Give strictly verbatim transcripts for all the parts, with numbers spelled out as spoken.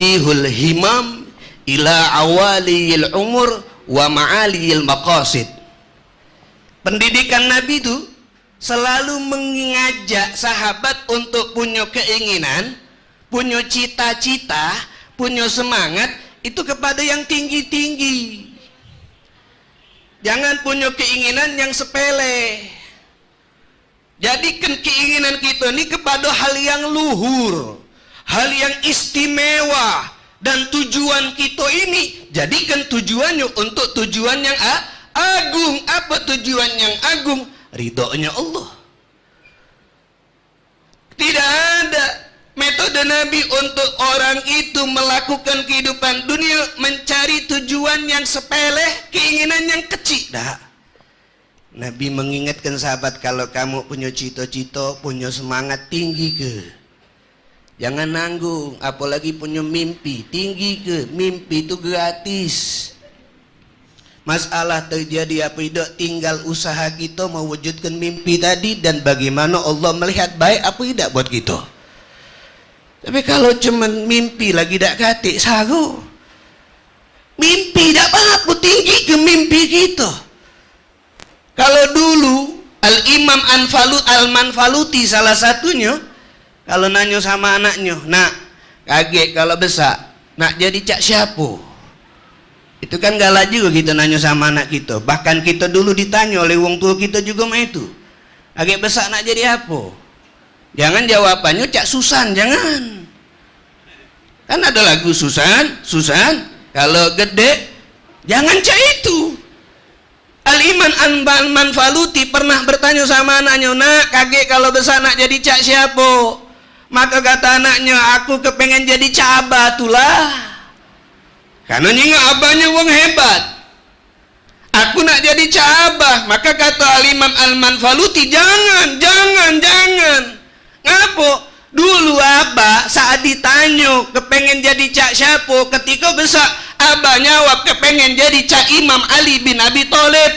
Ihul himam ila awaliyil umur wa ma'aliyil maqasid. Pendidikan Nabi itu selalu mengajak sahabat untuk punya keinginan, punya cita-cita, punya semangat itu kepada yang tinggi-tinggi. Jangan punya keinginan yang sepele. Jadikan keinginan kita ni kepada hal yang luhur, hal yang istimewa, dan tujuan kita ini jadikan tujuannya untuk tujuan yang a-, agung. Apa tujuan yang agung? Ridhonya Allah. Tidak ada metode Nabi untuk orang itu melakukan kehidupan dunia mencari tujuan yang sepele, keinginan yang kecil. Dak. Nabi mengingatkan sahabat, "Kalau kamu punya cita-cita, punya semangat, tinggi ke. Jangan nanggung, apalagi punya mimpi, tinggi ke. Mimpi itu gratis." Masalah terjadi apa idak, tinggal usaha kita mewujudkan mimpi tadi dan bagaimana Allah melihat baik apa idak buat kita. Tapi kalau cuman mimpi lagi dak katik, saru. Mimpi dak apa-apa, tinggi ke mimpi kita. Kalau dulu, Al-Imam Anfalu-, Al-Manfaluti salah satunyo, kalau nanyo samo anaknyo, "Nak, kagek kalau besak, nak jadi cak siapo?" Itu kan galak jugo kito nanyo samo anak kito. Bahkan kito dulu ditanyo oleh wong tuo kito jugo mak itu, "Kagek besak nak jadi apo?" Jangan jawabannyo cak Susan, jangan. Kan ado lagu Susan, Susan, kalau gede, jangan cak itu. Al-Iman Anban Manfaluti pernah bertanyo samo anaknyo, "Nak, kagek kalau besak nak jadi cak siapo?" Maka kata anaknyo, "Aku kepengen jadi cak abah tulah." Karno nyingok abahnyo wong hebat. "Aku nak jadi cak abah." Maka kata Al-Imam Al-Manfaluti, "Jangan, jangan, jangan." Ngapo? Dulu abah saat ditanyo kepengen jadi cak siapo ketiko besak, abah nyawab kepengen jadi cak Imam Ali bin Abi Thalib.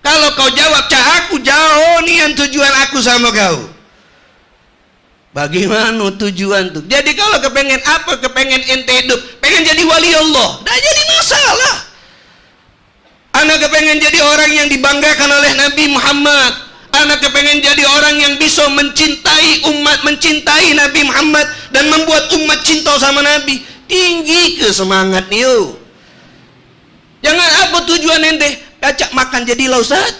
Kalau kau jawab cak aku, jauh nian tujuan aku samo kau. Bagaimana tujuan tu? Jadi kalau kepengen apa, kepengen ente hidup, pengen jadi wali Allah, dak jadi masalah. Ana kepengen jadi orang yang dibanggakan oleh Nabi Muhammad. Ana kepengen jadi orang yang bisa mencintai umat, mencintai Nabi Muhammad dan membuat umat cinta sama Nabi. Tinggi ke semangat nio. Jangan apa tujuan ente, kacak makan jadilah ustaz.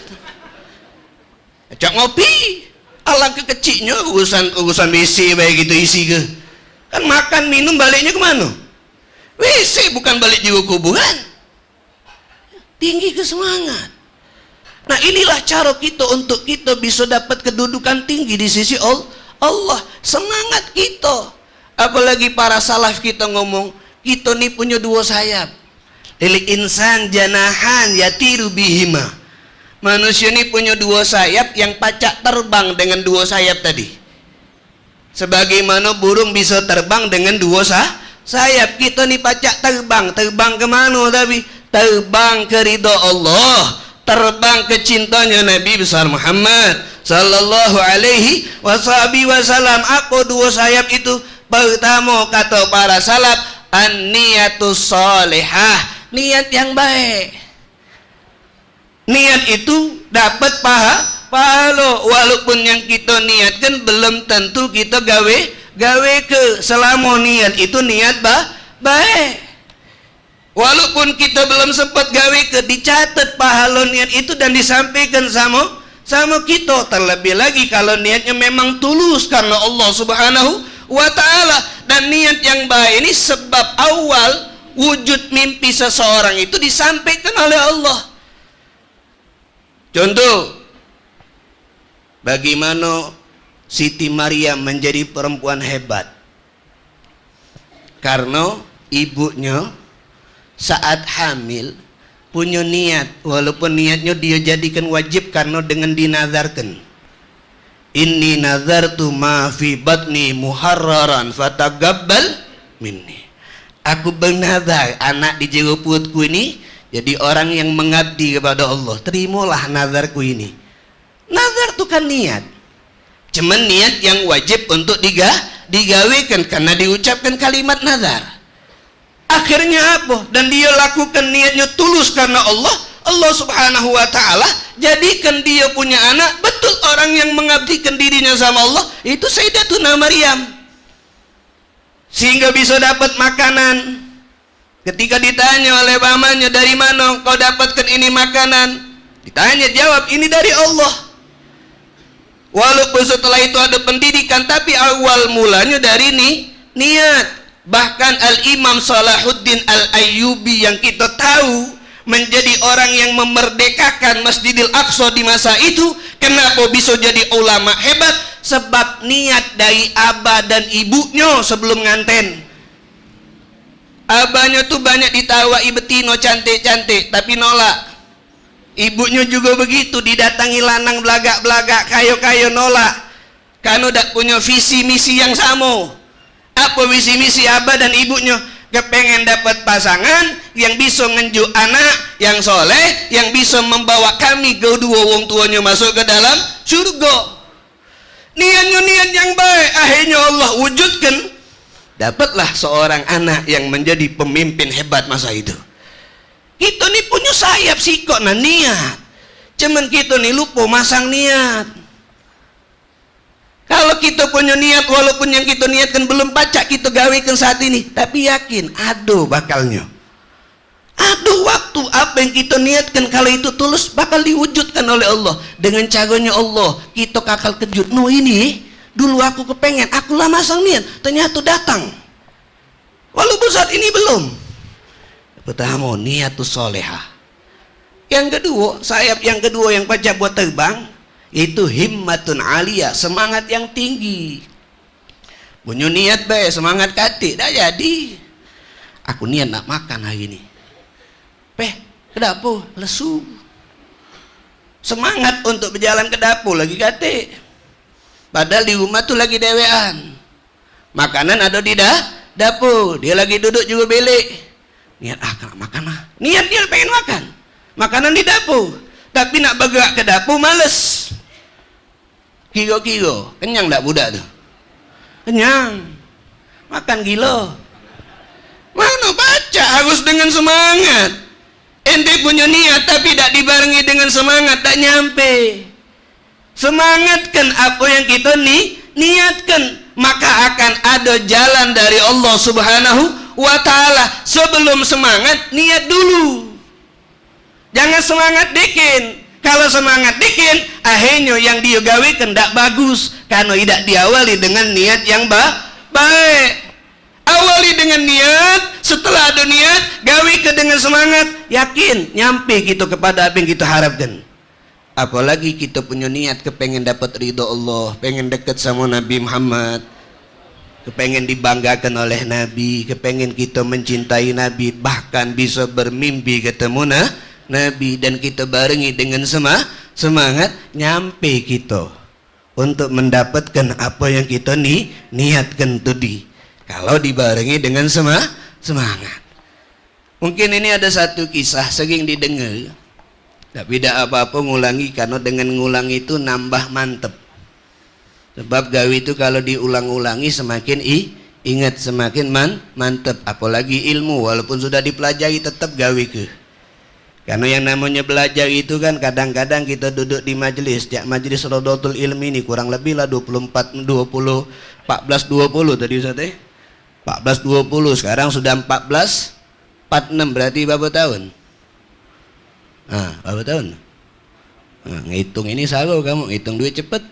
Cak ngopi, alangke keciknyo urusan, urusan W C bae kito isi ke. Kan makan minum baliknyo ke mano? W C, bukan balik jugo kuburan. Tinggi ke semangat. Nah, inilah caro kito untuk kito bisa dapat kedudukan tinggi di sisi Al-, Allah. Semangat kito. Apalagi para salaf kito ngomong, kito ni punyo duo sayap. Lil insan janahan yatiru bihima. Manusio ni punyo duo sayap yang pacak terbang dengan duo sayap tadi. Sebagaimano burung biso terbang dengan duo sa-, sayap, kito ni pacak terbang. Terbang ke mano tapi? Terbang ke ridho Allah, terbang ke cintonyo Nabi besar Muhammad sallallahu alaihi wasahbihi wasallam. Apo duo sayap itu? Pertamo, kato para salaf, an-niyatus shalihah, niat yang baik. Niat itu dapat paha-, pahalo, walaupun yang kito niatkan belum tentu kito gawe, gawe ke, selamo niat itu niat ba-, baik. Walaupun kito belum sempat gawe ke, dicatat pahalo niat itu dan disampaikan samo, samo kito. Terlebih lagi kalau niatnyo memang tulus karno Allah Subhanahu wa Ta'ala. Dan niat yang baik ini sebab awal wujud mimpi seseorang itu disampaikan oleh Allah. Contoh, bagaimana Siti Maryam menjadi perempuan hebat? Karno ibunyo saat hamil punyo niat, walaupun niatnyo dio jadikan wajib karno dengan dinazarkan. Inni nazartu ma fi batni muharraran fatagabbal minni. Aku bernazar anak di jero perutku ini jadi orang yang mengabdi kepada Allah. Terimalah nazarku ini. Nazar tu kan niat. Cuman niat yang wajib untuk diga-, Digawekan karena diucapkan kalimat nazar. Akhirnya apa? Dan dia lakukan niatnya tulus karena Allah. Allah Subhanahu wa Ta'ala jadikan dia punya anak betul orang yang mengabdikan dirinya sama Allah. Itu Sayyidatuna Maryam. Sehingga bisa dapat makanan. Ketika ditanya oleh pamannya, "Dari mana kau dapatkan ini makanan?" Ditanya, jawab, "Ini dari Allah." Walaupun setelah itu ada pendidikan, tapi awal mulanya dari ni, niat. Bahkan Al-Imam Salahuddin Al-Ayyubi yang kita tahu menjadi orang yang memerdekakan Masjidil Aqsa di masa itu, kenapa bisa jadi ulama hebat? Sebab niat dari aba dan ibunya sebelum nganten. Abahnya tu banyak ditawai betino cantik-cantik, tapi nolak. Ibunya juga begitu, didatangi lanang belagak-belagak, kayo-kayo, nolak. Karena dak punya visi misi yang sama. Apa visi misi abah dan ibunya? Kepengen dapat pasangan yang bisa ngenjuk anak yang soleh, yang bisa membawa kami kedua wong tuanya masuk ke dalam surga. Niatnya niat yang baik, akhirnya Allah wujudkan. Dapatlah seorang anak yang menjadi pemimpin hebat masa itu. Kita ni punya sayap sikok nah niat. Cuman kita ni lupa masang niat. Kalau kita punya niat, walaupun yang kita niatkan belum pacak kita gawekan saat ini, tapi yakin ada bakalnya. Ada waktu apa yang kita niatkan, kalau itu tulus, bakal diwujudkan oleh Allah. Dengan caranya Allah, kita kakal kejut. No ini, dulu aku kepengen, aku lah masang niat, ternyata datang. Walaupun saat ini belum. Pertama, niatus solehah. Yang kedua, sayap yang kedua yang pacak buat terbang, itu himmatun aliyah, semangat yang tinggi. Punyo niat bae, semangat katik, dak jadi. Aku niat nak makan hari ni. Peh, ke dapur, lesu. Semangat untuk berjalan ke dapur lagi katik. Padahal di rumah tu lagi dewean. Makanan ada di da-, dapur. Dia lagi duduk juga belek. Niat, "Ah, nak makan ah." Niat dia pengen makan. Makanan di dapur. Tapi nak bergerak ke dapur, males. Kiro-kiro, kenyang dak budak tu? Kenyang. Makan gilo. Mano pacak, harus dengan semangat. Ente punyo niat tapi dak dibarengi dengan semangat, dak nyampe. Semangatkan apa yang kita ni-, niatkan, maka akan ada jalan dari Allah Subhanahu wa Ta'ala. Sebelum semangat, niat dulu. Jangan semangat dikin. Kalau semangat dikin, akhirnya yang dia gawekan dak bagus, karena idak diawali dengan niat yang ba-, baik. Awali dengan niat, setelah ada niat, gawe ke dengan semangat, yakin nyampe kita kepada apa yang kita harapkan. Apalagi kita punya niat kepengen dapat ridho Allah, pengen deket sama Nabi Muhammad, kepengen dibanggakan oleh Nabi, kepengen kita mencintai Nabi, bahkan bisa bermimpi ketemu na-, Nabi, dan kita barengi dengan sema-, semangat, nyampe kita untuk mendapatkan apa yang kita ni-, niatkan tadi. Kalau dibarengi dengan sema-, semangat. Mungkin ini ada satu kisah sering didengar, tapi dak apa-apa ngulangi, karena dengan ngulangi itu nambah mantep. Sebab gawe itu kalau diulang-ulangi semakin i-, ingat, semakin man-, mantep. Apalagi ilmu, walaupun sudah dipelajari, tetap gawe ke. Karena yang namanya belajar itu kan kadang-kadang kita duduk di majelis, jak majelis Rodotul Ilmi ini kurang lebih lah dua puluh empat, dua puluh, empat belas dua puluh tadi Ustaz, eh? Empat belas dua puluh, sekarang sudah empat belas empat enam, berarti berapa tahun? Ah, berapa tahun? Ah, ngitung ini saro kamu, ngitung duit cepet.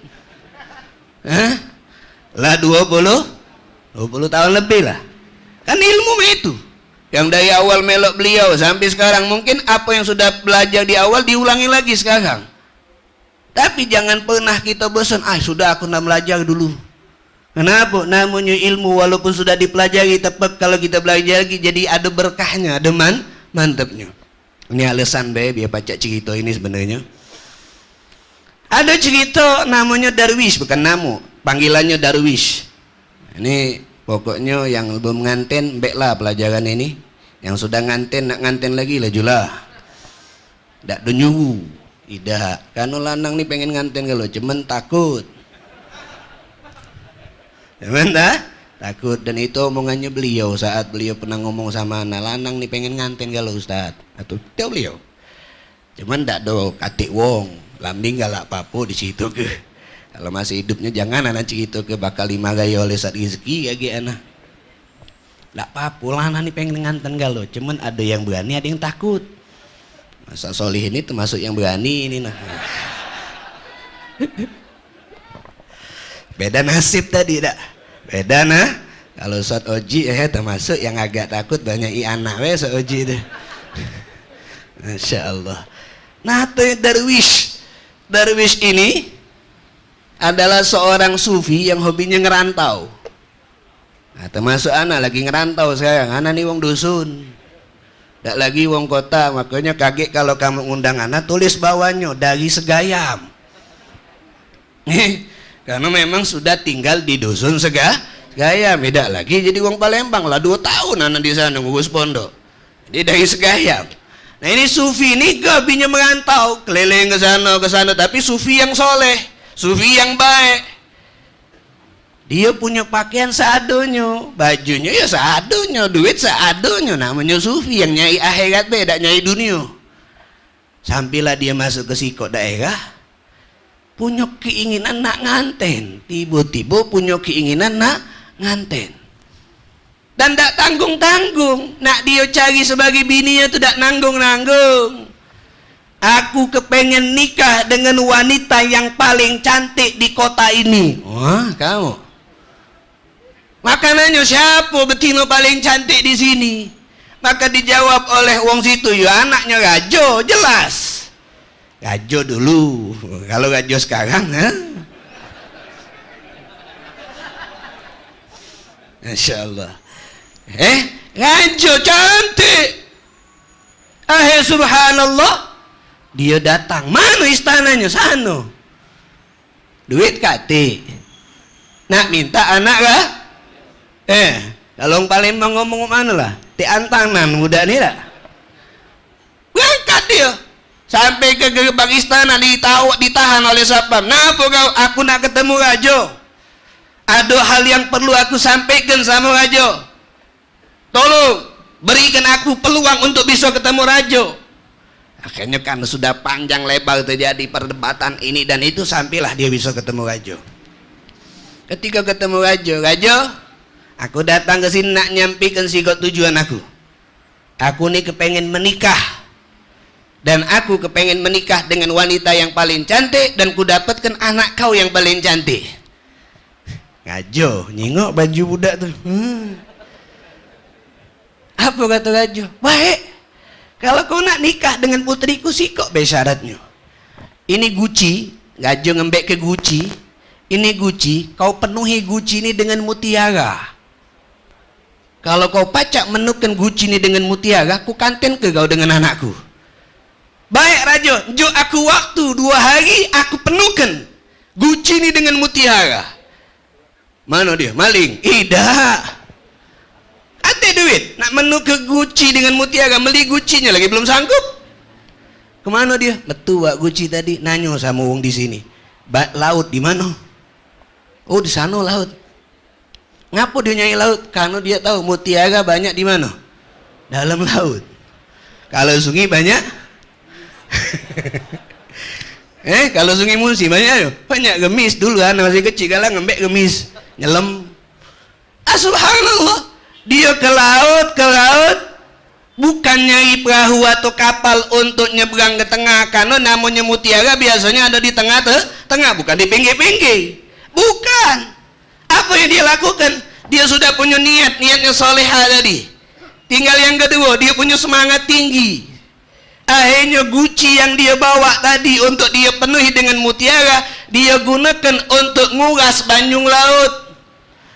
Hah? Lah dua puluh, dua puluh tahun lebih lah. Kan ilmu mah itu. Yang dari awal melok beliau sampai sekarang, mungkin apa yang sudah belajar di awal diulangi lagi sekarang. Tapi jangan pernah kita bosan, "Ah, sudah aku nak belajar dulu." Kenapa? Namanya ilmu walaupun sudah dipelajari, tetap kalau kita belajar lagi jadi ada berkahnya, ada man-, mantepnya. Ini alasan be, biar pacak cerita ini sebenarnya. Ada cerita namanya Darwis, bukan nama, panggilannya Darwis. Ini pokoknya yang belum nganten, beklah pelajaran ini. Yang sudah nganten, nak nganten lagi, lajulah. Dak do nyuruh. Idak. Kanu lanang ni pengen nganten galo, cuman takut. Cuman dah, takut. Dan itu omongannya beliau saat beliau pernah ngomong sama anak, "Lanang ni pengen nganten galo, Ustaz." Atau tio beliau. Cuman dak do katik wong, lambing galak papo di situ ke. Kalau masih hidupnya jangan anak cerita ke bakal lima gaya oleh saat rezeki kagek anak. Dak papo lah anak ni pengen nganten galo, cuman ada yang berani, ada yang takut. Masa Solih ini termasuk yang berani ini nah. Beda nasib tadi dak? Beda nah. Kalau Ustaz Oji eh termasuk yang agak takut banyak i anak weh Ustaz Oji tu. Masya Allah. Nah, tu Darwish. Darwish ini adalah seorang sufi yang hobinya ngerantau. Nah, termasuk anak lagi ngerantau sekarang. Anak ni wong dusun. Dak lagi wong kota, makanya kagek kalau kamu ngundang anak, tulis bawahnyo dari Segayam. Karena memang sudah tinggal di dusun Sega-, Segayam. Dak lagi jadi wong Palembang lah, dua tahun anak di sana ngurus pondok. Jadi dari Segayam. Nah, ini sufi ni gabinyo merantau, keliling ke sana ke sana, tapi sufi yang soleh, sufi yang baik. Dia punya pakaian seadonyo, bajunyo ya seadonyo, duit seadonyo, namonyo sufi yang nyai akhirat be, dak nyai dunio. Sampailah dia masuk ke sikok daerah, punyo keinginan nak nganten, tibo-tibo punyo keinginan nak nganten. Dan dak tanggung-tanggung, nak dio cari sebagai bini tu dak nanggung-nanggung. "Aku kepengen nikah dengan wanita yang paling cantik di kota ini." Wah, kau. Maka nanyo, "Siapo betino paling cantik di sini?" Maka dijawab oleh wong situ, "Yo anaknyo rajo, jelas." Rajo dulu. Kalau rajo sekarang, ha? Masya Allah. Eh, rajo cantik. Ahe, subhanallah. Dia datang. Mano istananyo? Sano. Duit katik. Nak minta anak kah? Eh, kalau wong Palembang ngomong mano lah? Ti antanan budak ni dak? Berangkat dia. Sampai ke gerbang istana, ditawa, ditahan oleh satpam. "Napa kau?" "Aku nak ketemu rajo. Ada hal yang perlu aku sampaikan sama rajo. Tolong berikan aku peluang untuk bisa ketemu rajo." Akhirnya karena sudah panjang lebar terjadi perdebatan ini dan itu, sampailah dia bisa ketemu rajo. Ketika ketemu rajo, "Rajo, aku datang ke sini nak nyampaikan sikok tujuan aku. Aku ni kepengen menikah. Dan aku kepengen menikah dengan wanita yang paling cantik dan ku dapatkan anak kau yang paling cantik." Rajo nyingok baju budak tu. Hmm. Apa kata rajo? "Baik. Kalau kau nak nikah dengan putriku, sikok be syaratnyo. Ini guci," rajo ngembek ke guci. "Ini guci, kau penuhi guci ni dengan mutiara. Kalau kau pacak menuken guci ni dengan mutiara, ku kantenke kau dengan anakku." "Baik, rajo, njuk aku waktu dua hari, aku penuken guci ni dengan mutiara." "Mano dia? Maling?" "Idak. Ate duit, nak menuke guci dengan mutiara, meli gucinyo lagi belum sanggup." "Kemano dia?" "Metu wak guci tadi, nanyo samo wong di sini." "Ba-, laut di mano?" "Oh, di sano laut." Ngapo dio nyai laut? Karno dio tau mutiara banyak di mano? Dalam laut. Kalau sungai banyak? Eh, kalau sungai Musi banyak yo? Banyak gemis dulu kan, masih kecil kalah ngembek gemis, nyelem. Ah, subhanallah. Dio ke laut, ke laut. Bukan nyari perahu atau kapal untuk nyebrang ke tengah, karno namonyo mutiara biasonyo ado di tengah te-, tengah, bukan di pinggir-pinggir. Bukan. Apo yang dio lakukan? Dio sudah punyo niat, niatnyo soleha tadi. Tinggal yang keduo, dio punyo semangat tinggi. Akhirnyo guci yang dio bawa tadi untuk dio penuhi dengan mutiara, dio gunakan untuk nguras banyu laut.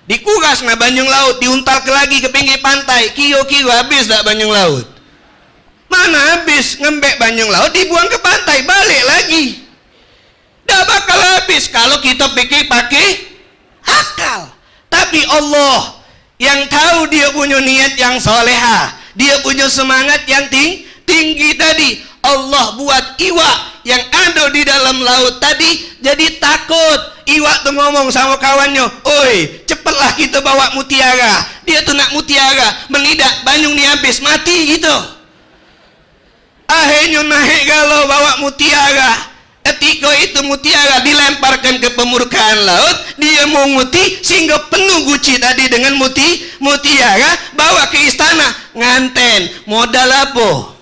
Dikuras nah banyu laut, diuntalke lagi ke pinggir pantai. Kiro-kiro habis dak banyu laut? Mano habis, ngembek banyu laut, dibuang ke pantai, balik lagi. Dak bakal habis kalau kito pikir pakai akal. Tapi Allah yang tahu dio punyo niat yang soleha, dio punyo semangat yang ting-, tinggi tadi. Allah buat iwak yang ado di dalam laut tadi jadi takut. Iwak tu ngomong samo kawannyo, "Oi, cepetlah kito bawa mutiara." Dio tu nak mutiara, men idak banyu ni abis, mati kito. Akhirnyo naik galo bawa mutiara. Ketiko itu mutiara dilemparkan ke pemurkaan laut, dio munguti sehinggo penuh guci tadi dengan muti-, mutiara, bawa ke istana, nganten. Modal apo?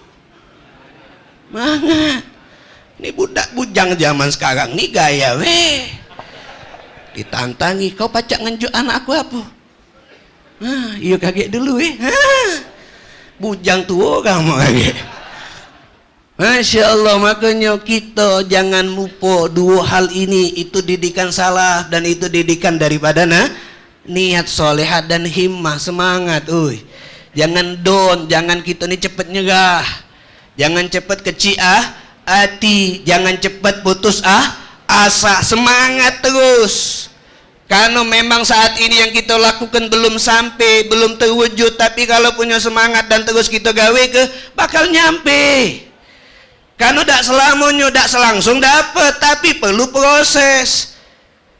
Mangat. Ni budak bujang zaman sekarang ni gaya weh. Ditantangi, "Kau pacak ngenjuk anak aku apo?" Ha, iyo kagek dulu, eh. Ha. Bujang tuo kamu kagek. Masya Allah, makonyo kito jangan lupo duo hal ini, itu didikan salaf dan itu didikan daripada na-, niat soleha dan himmah, semangat, ui. Jangan down, jangan kito ni cepet nyerah. Jangan cepet kecik ah, ati, jangan cepet putus ah, asa, semangat terus. Karno memang saat ini yang kito lakukan belum sampe, belum terwujud, tapi kalo punyo semangat dan terus kito gawe ke, bakal nyampe. Karno dak selamonyo, dak selangsung dapet, tapi perlu proses.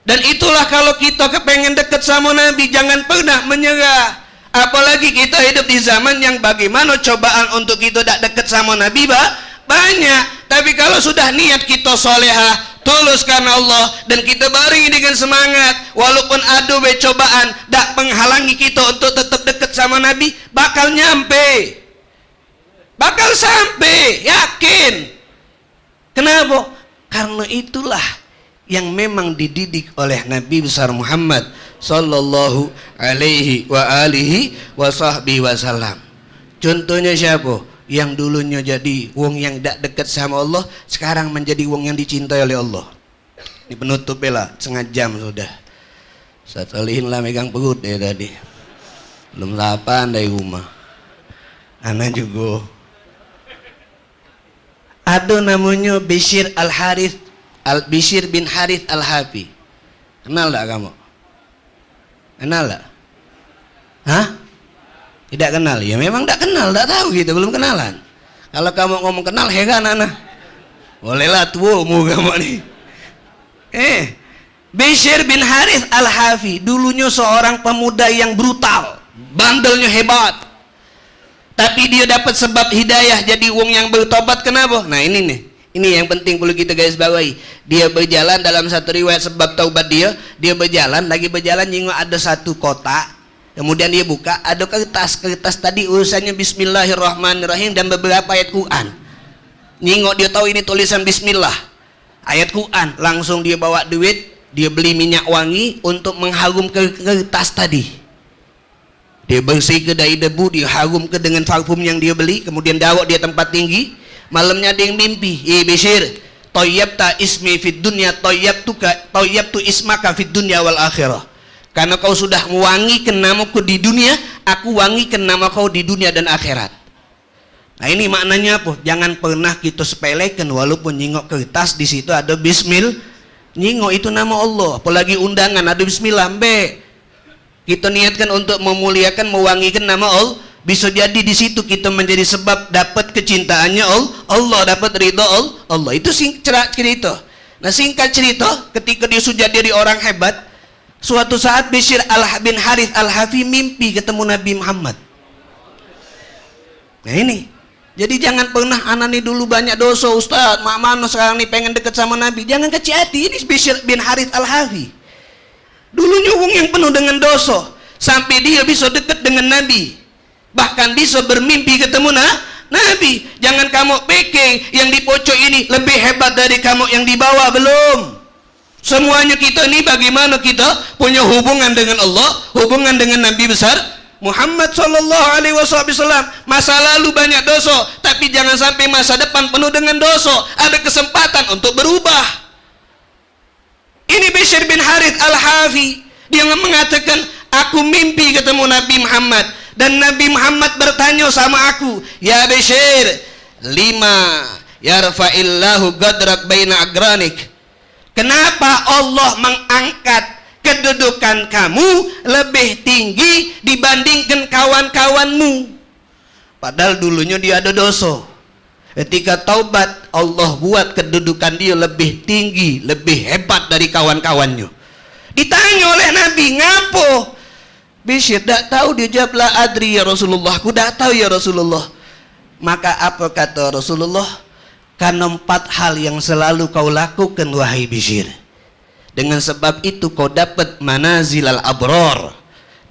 Dan itulah kalo kito kepengen deket samo Nabi, jangan pernah menyerah. Apolagi kito hidup di zaman yang bagaimano cobaan untuk kito dak deket samo Nabi ba-, banyak. Tapi kalo sudah niat kito solehah, tulus karno Allah, dan kito barengi dengan semangat, walaupun ado be cobaan, dak menghalangi kito untuk tetep deket samo Nabi, bakal nyampe. Bakal sampe, yakin. Kenapo? Karno itulah yang memang dididik oleh Nabi besar Muhammad sallallahu alaihi wa alihi wa sahbihi wasallam. Contohnyo siapo? Yang dulunyo jadi wong yang dak deket samo Allah, sekarang menjadi wong yang dicintai oleh Allah. Ini penutup be la, setengah jam sudah. Ustaz Solihin la megang perut dio tadi. Belum sapan dari rumah. Ana jugo. Ado namonyo Bishir Al-Harith, Al-, Bishir bin Harith Al-Hafi. Kenal dak kamu? Kenal dak? Hah? Tidak kenal? Ya memang dak kenal, dak tahu kito, belum kenalan. Kalo kamu ngomong kenal, heran ana. Bolehlah tuo umur kamu ni. Eh, Bishir bin Harith Al-Hafi, dulunyo seorang pemuda yang brutal, bandelnyo hebat. Tapi dio dapat sebab hidayah jadi wong yang bertobat. Kenapo? Nah, ini nih. Ini yang penting perlu kito garis bawahi. Dio berjalan, dalam satu riwayat sebab taubat dio, dio berjalan, lagi berjalan nyingok ado satu kotak. Kemudian dio buka, ado kertas. Kertas tadi urusannyo Bismillahirrahmanirrahim dan beberapa ayat Quran. Nyingok dio tahu ini tulisan Bismillah. Ayat Quran, langsung dio bawa duit, dio beli minyak wangi untuk mengharumke kertas tadi. Dio bersihke dari debu, dio harumke dengan parfum yang dio beli, kemudian dio bawa dio tempat tinggi. Malamnyo ado yang mimpi, "Eh Bishir, toyabta ismi fid dunya, toyabtuka, toyabtu ismaka fid dunya wal akhirah. Karno kau sudah mewangikan namoku di dunia, aku wangikan namo kau di dunia dan akhirat." Nah, ini maknanyo apo? Jangan pernah kito sepelekan, walaupun nyingok kertas di situ ado bismil-, nyingok itu namo Allah, apolagi undangan ado bismillah, mbek. Kito niatkan untuk memuliakan, mewangikan namo Allah, bisa jadi di situ kito menjadi sebab dapat kecintaannya Al-, Allah, dapat ridho Al-, Allah. Itu sing-, cerak cerito. Nah, singkat cerito, ketika dio sudah jadi orang hebat, suatu saat Bishir Al-, bin Harith Al-Hafi mimpi ketemu Nabi Muhammad. Nah, ini. Jadi, jangan pernah, "Ana ni dulu banyak doso, Ustaz, mak mano sekarang ni pengen deket samo Nabi." Jangan kecik hati. Ini Bishir bin Harith Al-Hafi. Dulunyo wong yang penuh dengan doso, sampe dio bisa deket dengan Nabi. Bahkan bisa bermimpi ketemu na-, Nabi. Jangan kamu pikir yang di pojok ini lebih hebat dari kamu yang di bawah, belum. Semuanyo kito ni bagaimano kito punyo hubungan dengan Allah, hubungan dengan Nabi besar Muhammad sallallahu alaihi wasallam. Masa lalu banyak doso, tapi jangan sampai masa depan penuh dengan doso. Ada kesempatan untuk berubah. Ini Bishir bin Harith Al-Hafi, dia mengatakan, "Aku mimpi ketemu Nabi Muhammad, dan Nabi Muhammad bertanyo sama aku, 'Ya Bishir, lima yarfa'illahu gadrak baina agranik?' Kenapa Allah mengangkat kedudukan kamu lebih tinggi dibandingkan kawan-kawanmu?" Padahal dulunyo dia ada doso. Ketika taubat, Allah buat kedudukan dia lebih tinggi, lebih hebat dari kawan-kawannya. Ditanya oleh Nabi, "Ngapo?" Bishir dak tahu, dia jawab, "La adri ya Rasulullah, aku dak tahu ya Rasulullah." Maka apa kata Rasulullah? "Karena empat hal yang selalu kau lakukan, wahai Bishir, dengan sebab itu kau dapat manazilal abrar.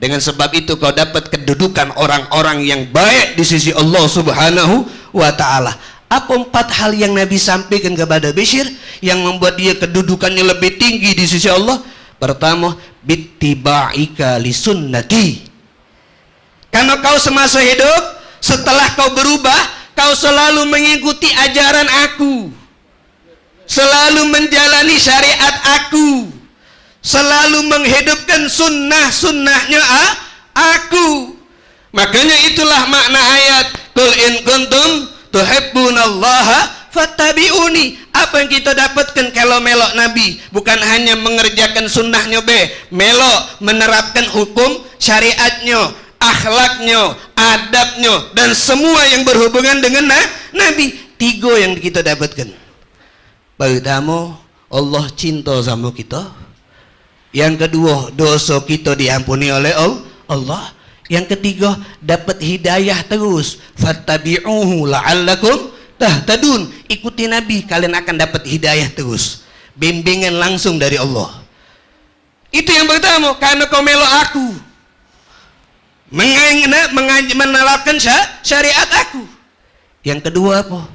Dengan sebab itu kau dapat kedudukan orang-orang yang baik di sisi Allah Subhanahu wa Ta'ala." Apa empat hal yang Nabi sampaikan kepada Bishir yang membuat dia kedudukannya lebih tinggi di sisi Allah? Pertama, "Bittiba'ika li sunnati." Karena kau semasa hidup, setelah kau berubah, kau selalu mengikuti ajaran aku, selalu menjalani syariat aku, selalu menghidupkan sunnah-sunnahnya a- aku. Makanya itulah makna ayat, "Qul in kuntum tuhibbunallaha fattabi'uni." Apa yang kita dapatkan kalau melok Nabi? Bukan hanya mengerjakan sunnahnya be, melok menerapkan hukum syariatnya, akhlaknya, adabnya, dan semua yang berhubungan dengan na- Nabi. Tiga yang kita dapatkan. Pertama, Allah cinta sama kita. Yang kedua, dosa kita diampuni oleh Al- Allah. Yang ketiga, dapat hidayah terus. "Fattabi'uhu la'allakum tahtadun." Ikuti Nabi, kalian akan dapat hidayah terus. Bimbingan langsung dari Allah. Itu yang pertama, karena kau melok aku. Mengain-, mengaji-, menerapkan sya- syariat aku. Yang kedua apa?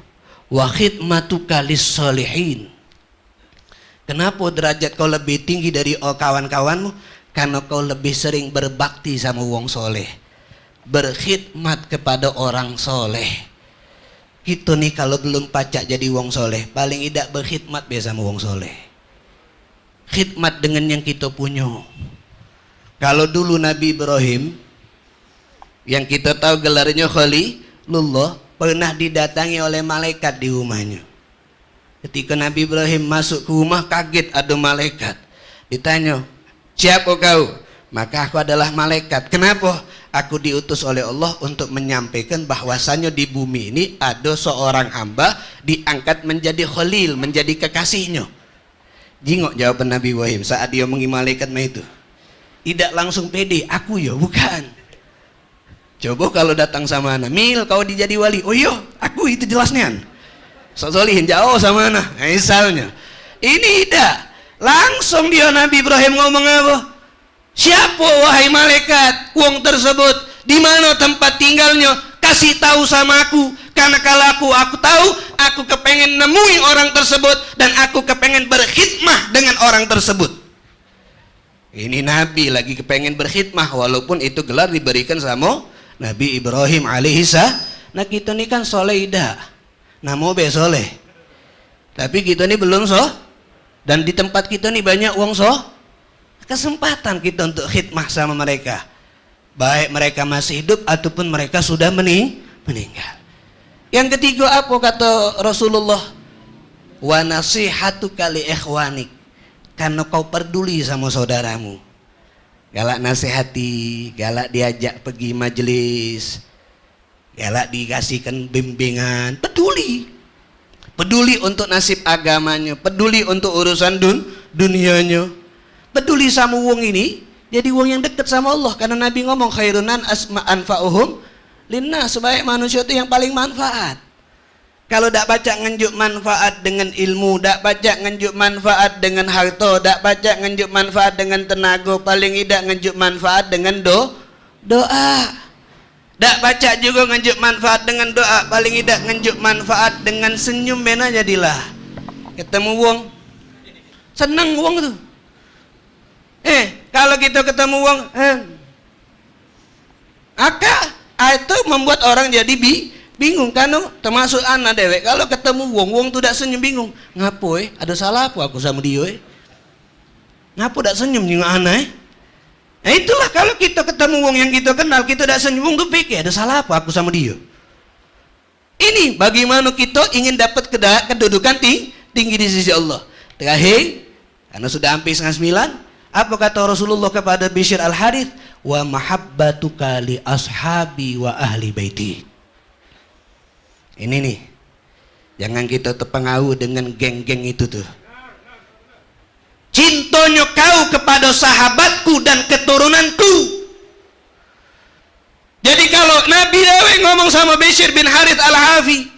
"Wa khidmatuka lis-shalihin." Kenapa derajat kau lebih tinggi dari o- kawan-kawanmu? Karena kau lebih sering berbakti sama wong soleh, berkhidmat kepada orang soleh. Kita ni kalau belum pacak jadi wong soleh, paling idak berkhidmat be sama wong soleh. Khidmat dengan yang kita punya. Kalau dulu Nabi Ibrahim, yang kita tahu gelarnya Khalilullah, pernah didatangi oleh malaikat di rumahnya. Ketika Nabi Ibrahim masuk ke rumah, kaget ada malaikat. Ditanya, "Siapa kau?" "Maka aku adalah malaikat." "Kenapa?" "Aku diutus oleh Allah untuk menyampaikan bahwasanya di bumi ini ada seorang hamba diangkat menjadi khalil, menjadi kekasihnya." Jingok jawaban Nabi Ibrahim saat dia mengi malaikat mah itu. Idak langsung pede, "Aku yo?" Bukan. Coba kalau datang sama ana, "Mil, kau dijadi wali." "Oh iyo, aku itu jelas nian. Sok solihin jauh sama ana." Nah, misalnya. Ini idak. Langsung dia Nabi Ibrahim ngomong apa? "Siapa, wahai malaikat, wong tersebut? Di mana tempat tinggalnya? Kasih tahu sama aku. Karena kalau aku, aku tahu, aku kepengen nemui orang tersebut dan aku kepengen berkhidmah dengan orang tersebut." Ini Nabi lagi kepengen berkhidmah, walaupun itu gelar diberikan sama Nabi Ibrahim alaihissalam. Nah, kita ni kan soleh idak. Namo be soleh. Tapi kita ni belum so-, dan di tempat kita ni banyak wong so-, kesempatan kita untuk khidmah sama mereka. Baik mereka masih hidup ataupun mereka sudah meni-, meninggal. Yang ketiga apa kata Rasulullah? "Wa nasihatuka li ikhwanik." Karena kau peduli sama saudaramu. Galak nasihati, galak diajak pergi majelis, galak dikasihkan bimbingan, peduli. Peduli untuk nasib agamanya, peduli untuk urusan dun-, dunianya. Peduli sama wong ini, jadi wong yang dekat sama Allah. Karena Nabi ngomong, "Khairun nas asma anfa'uhum linnas." Sebaik manusia itu yang paling manfaat. Kalau dak pacak ngenjuk manfaat dengan ilmu, dak pacak ngenjuk manfaat dengan harta, dak pacak ngenjuk manfaat dengan tenaga, paling idak ngenjuk manfaat dengan do-, doa. Dak pacak juga ngenjuk manfaat dengan doa, paling idak ngenjuk manfaat dengan senyum bena jadilah. Ketemu wong, seneng wong tu. Eh, kalau kita ketemu wong, eh, Aka, ah, itu membuat orang jadi bi-, bingung kan, termasuk ana dewek. Kalau ketemu wong, wong tu dak senyum, bingung. "Ngapo, eh? Ada salah apa aku sama dia, eh? Ngapo dak senyum nengok ana, eh?" Nah, itulah kalau kita ketemu wong yang kita kenal, kita dak senyum, wong tu pikir, "Ada salah apa aku sama dia?" Ini bagaimana kita ingin dapat keda-, kedudukan ting-, tinggi di sisi Allah. Terakhir, karena sudah hampir setengah sembilan, apa kata Rasulullah kepada Bishr Al-Harith? "Wa mahabbatuka li ashabi wa ahli baiti." Ini nih, Jangan kita terpengaruh dengan geng-geng itu tuh. Cintonyo kau kepada sahabatku dan keturunanku. Jadi, kalau Nabi dewek ngomong sama Bishr bin Harith Al-Hafi,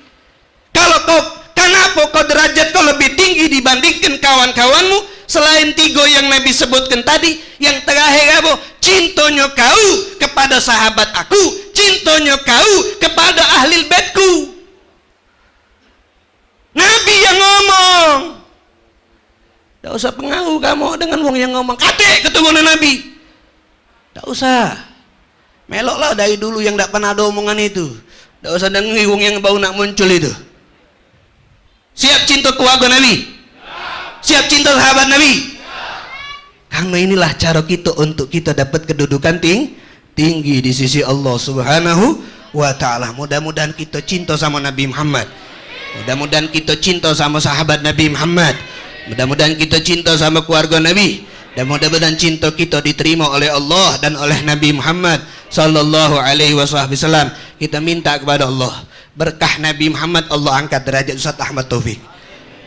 "Kalau kau, kenapa kau derajat kau lebih tinggi dibandingkan kawan-kawanmu selain tiga yang Nabi sebutkan tadi? Yang terakhir apa? Cintonyo kau kepada sahabat aku, cintonyo kau kepada ahlil baitku." Nabi yang ngomong. Dak usah pengaruh kamu dengan wong yang ngomong. Katik keturunan Nabi. Dak usah. Meloklah dari dulu yang dak pernah ada omongan itu. Dak usah dengeri wong yang baru nak muncul itu. Siap cinta keluarga Nabi? Siap cinta sahabat Nabi? Karena inilah cara kita untuk kita dapat kedudukan ting-, tinggi di sisi Allah Subhanahu wa Ta'ala. Mudah-mudahan kita cinta sama Nabi Muhammad. Mudah-mudahan kita cinta sama sahabat Nabi Muhammad. Mudah-mudahan kita cinta sama keluarga Nabi. Dan mudah-mudahan cinta kita diterima oleh Allah dan oleh Nabi Muhammad sallallahu alaihi wasallam. Kita minta kepada Allah, berkah Nabi Muhammad, Allah angkat derajat Ustaz Ahmad Taufik.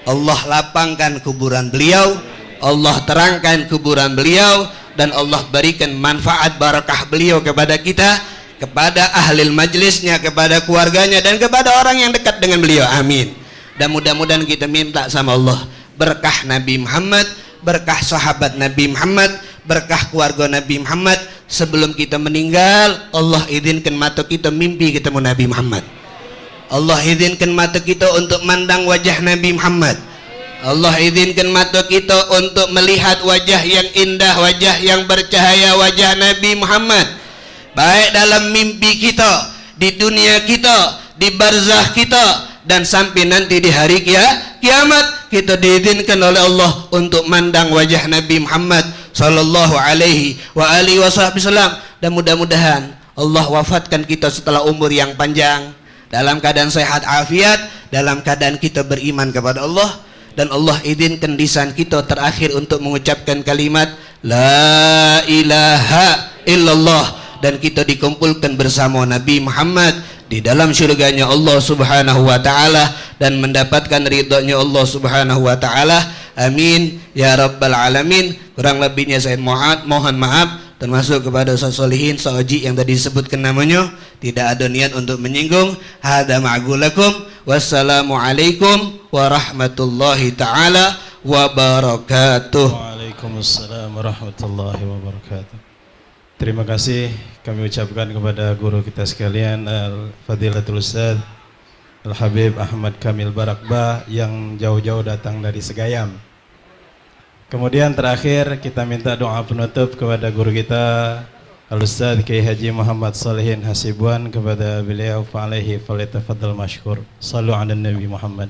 Allah lapangkan kuburan beliau, Allah terangkan kuburan beliau, dan Allah berikan manfaat barakah beliau kepada kita, kepada ahli majlisnya, kepada keluarganya, dan kepada orang yang dekat dengan beliau. Amin. Dan mudah-mudahan kita minta sama Allah berkah Nabi Muhammad, berkah sahabat Nabi Muhammad, berkah keluarga Nabi Muhammad. Sebelum kita meninggal, Allah izinkan mata kita mimpi ketemu Nabi Muhammad. Allah izinkan mata kita untuk mandang wajah Nabi Muhammad. Allah izinkan mata kita untuk melihat wajah yang indah, wajah yang bercahaya, wajah Nabi Muhammad. Baik dalam mimpi kita, di dunia kita, di barzah kita, dan sampai nanti di hari kia-, kiamat, kita diizinkan oleh Allah untuk mandang wajah Nabi Muhammad sallallahu alaihi wa alihi wasallam. Dan mudah-mudahan Allah wafatkan kita setelah umur yang panjang, dalam keadaan sehat afiat, dalam keadaan kita beriman kepada Allah, dan Allah izinkan lisan kita terakhir untuk mengucapkan kalimat la ilaha illallah, dan kita dikumpulkan bersama Nabi Muhammad di dalam syurganya Allah Subhanahu wa Ta'ala dan mendapatkan ridhonya Allah Subhanahu wa Ta'ala. Amin ya rabbal alamin. Kurang lebihnya saya mohon, mohon maaf, termasuk kepada Ustaz Solihin, Ustaz Oji yang tadi disebutkan namanya. Tidak ada niat untuk menyinggung. Hadza ma'qulakum. Wassalamualaikum warahmatullahi taala wabarakatuh. Waalaikumsalam warahmatullahi wabarakatuh. Terima kasih kami ucapkan kepada guru kita sekalian, Al-Fadilatul Ustaz Al-Habib Ahmad Kamil Barakba yang jauh-jauh datang dari Segayam. Kemudian terakhir kita minta doa penutup kepada guru kita Al-Ustaz Kiai Haji Muhammad Salihin Hasibuan, kepada beliau, fa alaihi falyatafaddal masykur. Sallu ala Nabi Muhammad.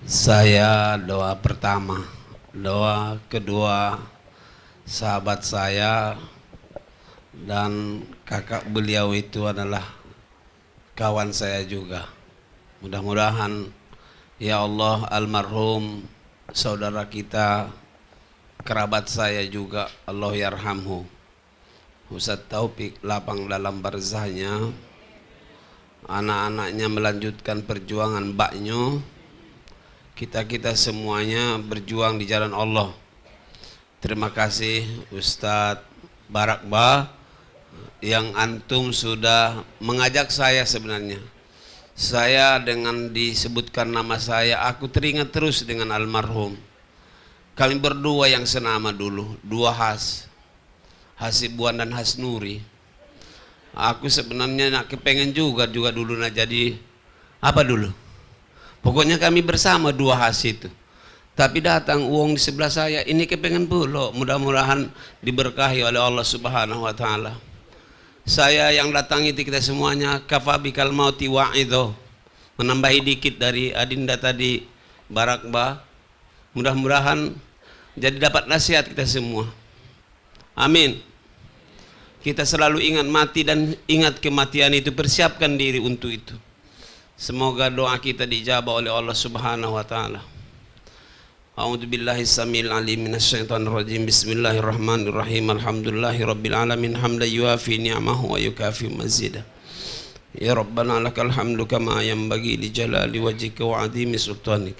Saya doa pertama, doa kedua, sahabat saya dan kakak beliau itu adalah kawan saya juga. Mudah-mudahan, ya Allah, almarhum saudara kita, kerabat saya juga, Allah yarhamhu, Ustaz Taufik lapang dalam barzahnya, anak-anaknya melanjutkan perjuangan baknyo, kita-kita semuanya berjuang di jalan Allah. Terima kasih Ustadz Barakba yang antum sudah mengajak saya sebenarnya. Saya dengan disebutkan nama saya, aku teringat terus dengan almarhum. Kami berdua yang senama dulu, dua Has. Hasibuan dan Hasnuri. Aku sebenarnya nak kepengen juga, juga dulu nak jadi apa dulu? Pokoknya kami bersama dua Has itu. Tapi datang wong di sebelah saya, ini kepengen pulo. Mudah-mudahan diberkahi oleh Allah Subhanahu wa Ta'ala. Saya yang datang itu kita semuanya kafa bikal mauti wa'idho. Menambahi dikit dari Adinda tadi, Barakba. Mudah-mudahan jadi dapat nasihat kita semua. Amin. Kita selalu ingat mati dan ingat kematian itu, persiapkan diri untuk itu. Semoga doa kita dijabah oleh Allah Subhanahu wa Ta'ala. A'udzubillahi samil alim minasyaitonir rajim. Bismillahirrahmanirrahim. Alhamdulillahi rabbil alamin, hamdan yuafi ni'amahu wa yukafi mazida. Ya Rabbana, lakal hamdu kama yanbaghi li jalali wajhika wa azimi sultanik.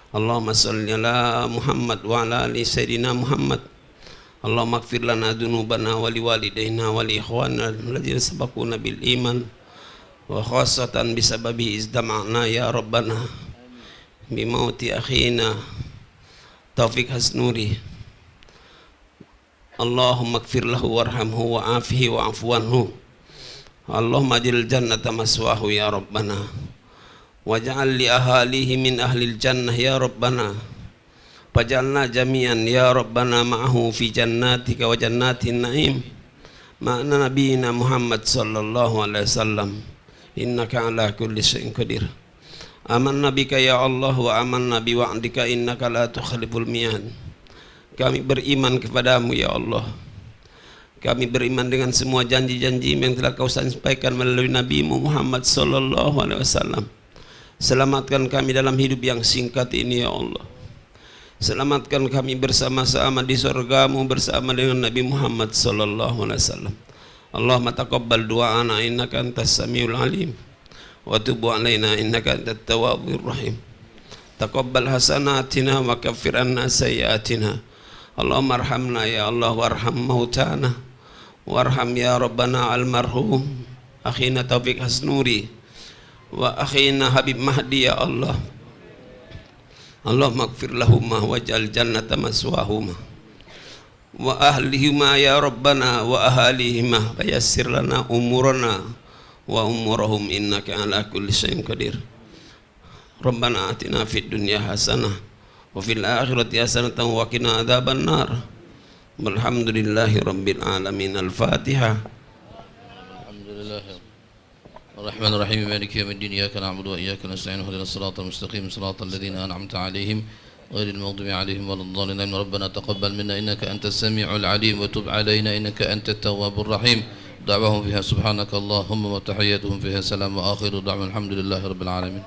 Allahumma shalli ala Muhammad wa ala ali Sayyidina Muhammad. Allahumma ighfir lana dzunubana wa li walidaina wa li ikhwanina alladzina sabaquna bil iman, wa khassatan bisababi izdama'na ya Rabbana bi mauti akhina Taufik Hasnuri. Allahumma ighfir lahu warhamhu wa afihi wa'fu anhu. Allahumma jil jannata maswahu ya Rabbana. Waj'al li ahalihi min ahlil jannah ya Rabbana. Faj'alna jami'an ya Rabbana ma'ahu fi jannatika wa jannatin na'im. Ma'na nabiyina Muhammad sallallahu alaihi wasallam. Innaka ala kulli syai'in qadir. Amanna bika ya Allah wa amanna bi wa'dika innaka la tukhliful mi'ad. Kami beriman kepadamu ya Allah. Kami beriman dengan semua janji-janji yang telah kau sampaikan melalui nabimu Muhammad sallallahu alaihi wasallam. Selamatkan kami dalam hidup yang singkat ini ya Allah. Selamatkan kami bersama-sama di surgamu bersama dengan Nabi Muhammad sallallahu alaihi wasallam. Allahumma taqabbal du'ana innaka antas samiul alim. Wa tub alaina innaka antat tawwabur rahim. Taqabbal hasanatina wa kaffir anna sayyiatina. Allahumma arhamna ya Allah warham mautana. Warham ya Rabbana almarhum akhina Taufik Hasnuri wa akhina Habib Mahdi ya Allah. Allahumma ighfir lahuma waj'al jannata maswahuma wa ahlihima ya Rabbana wa ahalihima wa yassir lana umurana wa umurahum innaka ala kulli syai'in qadir. Rabbana atina fid dunya hasanah wa fil akhirati hasanatan wa qina adzaban nar. Walhamdulillahi rabbil alamin. Al-Fatihah. Alhamdulillah. الرحمن الرحيم. مالك يوم الدين. إياك نعبد وإياك نستعين. اهدنا الصراط المستقيم. صراط الذين أنعمت عليهم غير المغضوب عليهم ولا الضالين. آمين. ربنا تقبل منا إنك أنت السميع العليم وتب علينا إنك أنت التواب الرحيم. دعواهم فيها سبحانك اللهم وتحياتهم فيها سلام وآخر دعواهم الحمد لله رب العالمين.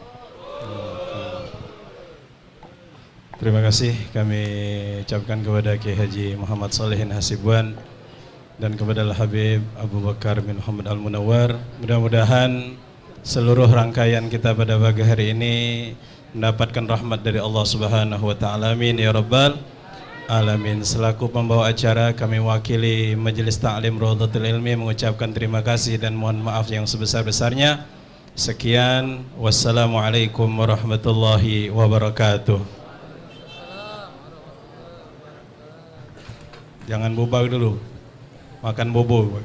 Terima kasih kami ucapkan kepada Kiai Haji Muhammad Salihin Hasibuan dan kepada Al Habib Abu Bakar bin Muhammad Al Munawwar. Mudah-mudahan seluruh rangkaian kita pada pagi hari ini mendapatkan rahmat dari Allah Subhanahu wa taala. Amin ya rabbal alamin. Selaku pembawa acara, kami wakili Majelis Taklim Raudhatul Ilmi mengucapkan terima kasih dan mohon maaf yang sebesar-besarnya. Sekian, wassalamualaikum warahmatullahi wabarakatuh. Jangan bobau dulu. Makan bobo.